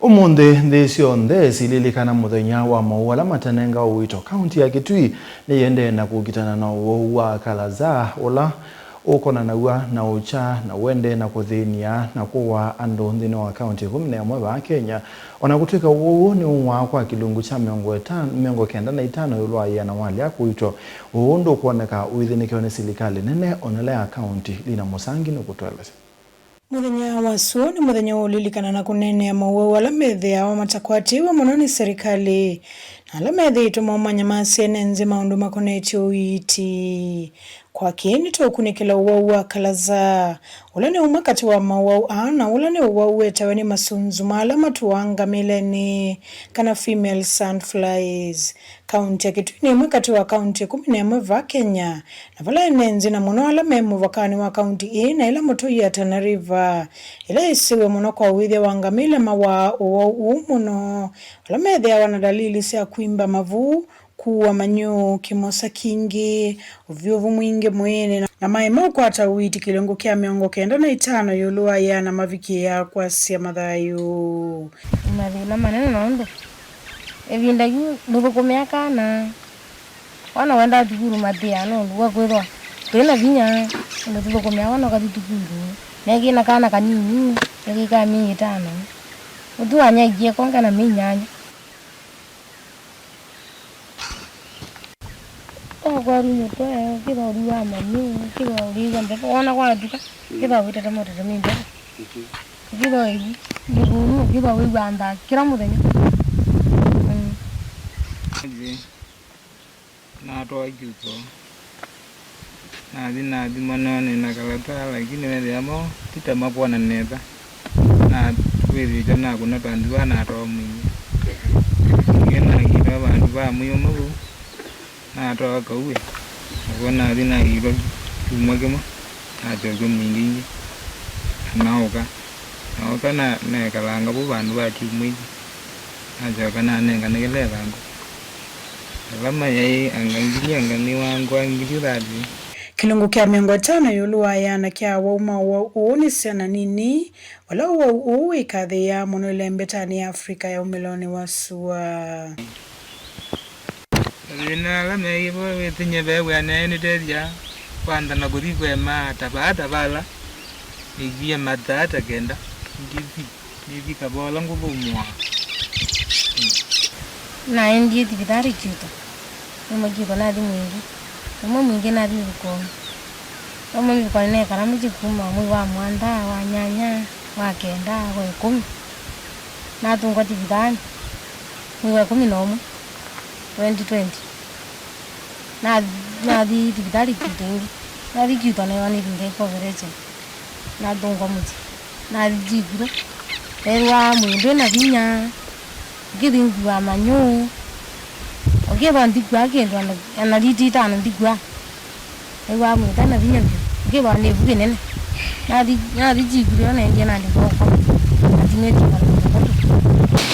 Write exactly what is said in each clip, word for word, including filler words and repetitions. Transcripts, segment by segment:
Ũmũnthĩ, nthĩ syonthe sililikana mũthenya wa mowau ala matanengawa ũito. Kaunti ya Kitui nĩyĩendee na kũkitana na ũwau wa Kala-Azar, ũla ũkonanaw'a na ũkya na ũendee na kũthĩny'a na kũwaa andũ nthĩnĩ wa kaunti ĩkũmi na ĩmwe vaa Kenya. O na kũtw'ĩka ũwau ũũ nĩũng'waa kwa kĩlungu kya mĩongo ĩtano, mĩongo kenda na itano ĩũlũ wa ĩana wa ala kũitwa, ũwau ndũkwoneka ũithĩnĩkĩwa nĩ silikalĩ nene o na ĩla ya kaunti. Lina Mũsangi nũkũtũelesya. Mũthenya wa soo nĩ mũthenya wa ũlilikana na kũneenea mowau ala methĩawa matakwatĩĩwe mũno nĩ serikali, na ala methĩĩtwe maũmanya masya ene nthĩ maũndũ makonetye ũiiti. Kwa kĩĩ nĩtũũkunĩkĩla ũwau wa Kala-Azar, ũla nĩ ũmwe katĩ wa mowau aa, na ũla nĩ ũwau wetawe nĩ masunzu ma ala matũaa ngamĩlenĩ, kana female sandflies. Kaunti ya Kitui nĩ ĩmwe katĩ wa kaunti ĩkũmi na ĩmwe vaa Kenya, na vala ene nthĩ na mũno ala me mũvakanĩ wa kaunti ĩĩ na ĩla mũtũi ya Tana River, ĩla ĩsĩwe mũno kwa ũĩthya wa ngamĩle mawaa ũwau ũũ mũno, ala methĩawa na ndalili sya kwimba mavu, kũwa manyũũ, kĩmosa kingĩ, ũvyũvu mwingĩ mwĩĩnĩ, na, na maema ũkwata ũiiti kĩlungu kya mĩongo kenda na itano ĩũlũ wa ĩana mavikĩaa kwasya mathayũ. Mathĩna manene nũndũ ĩvinda yu ndũthũkũmĩa kana. Wana wendaa thukulu matĩaa nũndũ wa kwĩthwa twĩ na vinya, nũndũ tũthũkũmĩa wana ũkathi thukulu. Nekĩ na kana kanini, nekĩ ka myei ĩtano. Ũtũ wanyaĩkie konga na myei nyanya. Wakwaru mũtwe, ũkĩthwa ũliwa manyũ, ũkĩthwa ũlĩw'a ndeto, wona kwatuka, ũkĩthwa wĩtetemotete nĩ ndeto. Ũkĩthwa ĩvu, mũthũnu, ũkĩthwa wĩw'aa ndaa kĩla mũthenya. Mm. Natwawa kyuto. Nathi nathi mwanone na kalata, lakini methĩa mo ti ta makwona nesa. Na wĩthĩĩtwe nakũna ta nzua natwawa mwingĩ. Ningĩ nakita vandũ va mwĩĩ ũmwe vau, natwawa kauĩ. Nakuo nathi nakitwa kyumwa kĩmwe, naseũvya mwingĩ ingĩ. Na naũka. Naũka na nekalanga vau vandũ va kyumwa ingĩ. Nasyoka nanengane kĩla ĩthangũ. Ala mayaĩ anga ngili anga nĩwangwa ngili thati. Kĩlungu kya mĩongo ĩtano ĩũlũ wa ĩana kya awau ma ũwau ũũ nĩ syana nini, vala ũwau ũũ wĩkathĩĩaa mũno ĩlembetanĩ ya Africa ya umĩlonĩ wa sua. Mathĩna ala meĩvo wĩthĩny'e ve wĩanĩae nĩtethya kwantha na kũthi kũema ta vaa ta vala nĩikie mathaa ta kenda ndithi. Nĩvika vola ngũvumũa. Naendie thivitalĩ kyuto. Nĩmwe kyuto nathi mwingĩ. Nĩmwe mwingĩ nathi mĩvukonĩ. Nĩmwe mĩvukonĩ nekala mũsyĩ kuma mwei wa mũanda, wa nyanya, wa kenda, wa ĩkũmi. Natũngwa thivitalĩ mwei wa ĩkũmi na ũmwe, twenty twenty. Na, nathi thivitalĩ kyuto ĩngĩ. Nathi kyuto newa nĩvinga ĩka operation. Nathũngwa mũsyĩ. Nathi kyuto. Neew'aa mwĩĩ ndwĩ na vinya. Ngĩthi ngua manyũ. Ũkĩthwa ndikw'a kĩndũ ana, ana liti itano ndikw'a. Neew'aa mwĩĩ ũte na vinya vyũ. Ũkĩthwa nĩ ĩvu kĩnene. Nathi, nathi kyuto naendie nandĩkwa ũkoma. Natinĩtye mathĩna matatũ.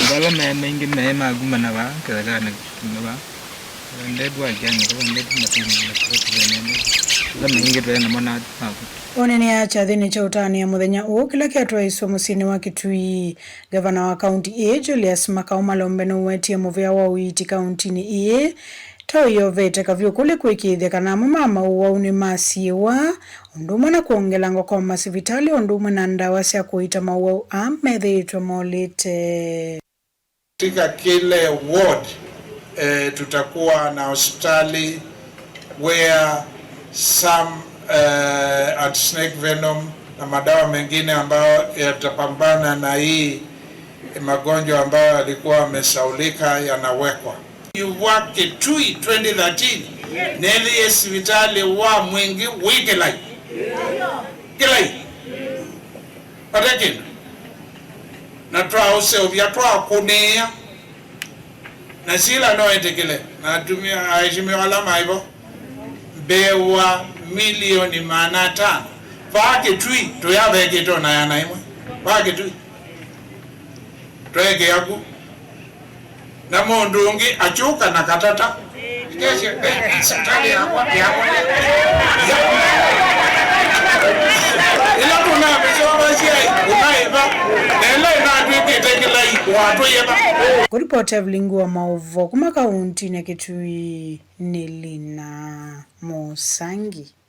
Andũ ala me maingĩ me makumana vaa kĩthekanĩ. Nĩva, wendetwe akyanya, wendetwe matini, matini, wendetwe. Ala maingĩ twĩ namo na maku. Ũneenea kyathĩnĩ kya ũtanĩa mũthenya ũũ kĩla kyatwaĩswe mũsyĩnĩ wa Kitui, ngavana wa kaunti ĩĩ, Julius Makau Malombe, nũwetie mũvea wa ũiiti kauntinĩ ĩĩ ta ũyovete kavyũ kũlĩ kũĩkĩĩthya kana amwe ma maũwau nĩmasiĩwa, ũndũ ũmwe na kwongelangwa kwa masivitalĩ, ũndũ ũmwe na ndawa sya kũita maũwau aa methĩĩtwe molĩte. Katika kila ward, eh, tutakuwa na hospitali where some, eh, anti-snake venom na madawa mengine ambayo yatapambana na hii magonjwa ambayo yalikuwa yamesaulika yanawekwa. Yu wa Kitui twenty thirteen, nĩthĩie sivitali wa mwingĩ wĩ Kĩlai. Kĩlai. Vate kĩndũ. Na twaũseũvya, twakũnĩĩa. Na sila no ĩtĩkĩle. Na atumĩa, aheshimiwa ala maĩ vo. Mbee wa milioni maana atano. Vaa Kĩtui, tũyavekĩte ona yana ĩmwe. Vaa Kĩtui. Tweekĩa ku. Na mũndũ ũngĩ akyũka na katata. Sivitalĩ yakwa, yakwa. Ĩla tũnamĩseũvasya, ũnaĩva, na ĩla ĩnatw'ĩkĩte Kũripota vilingi wa maũvoo kuma kauntinĩ ya Kitui nĩ Lina Mũsangi.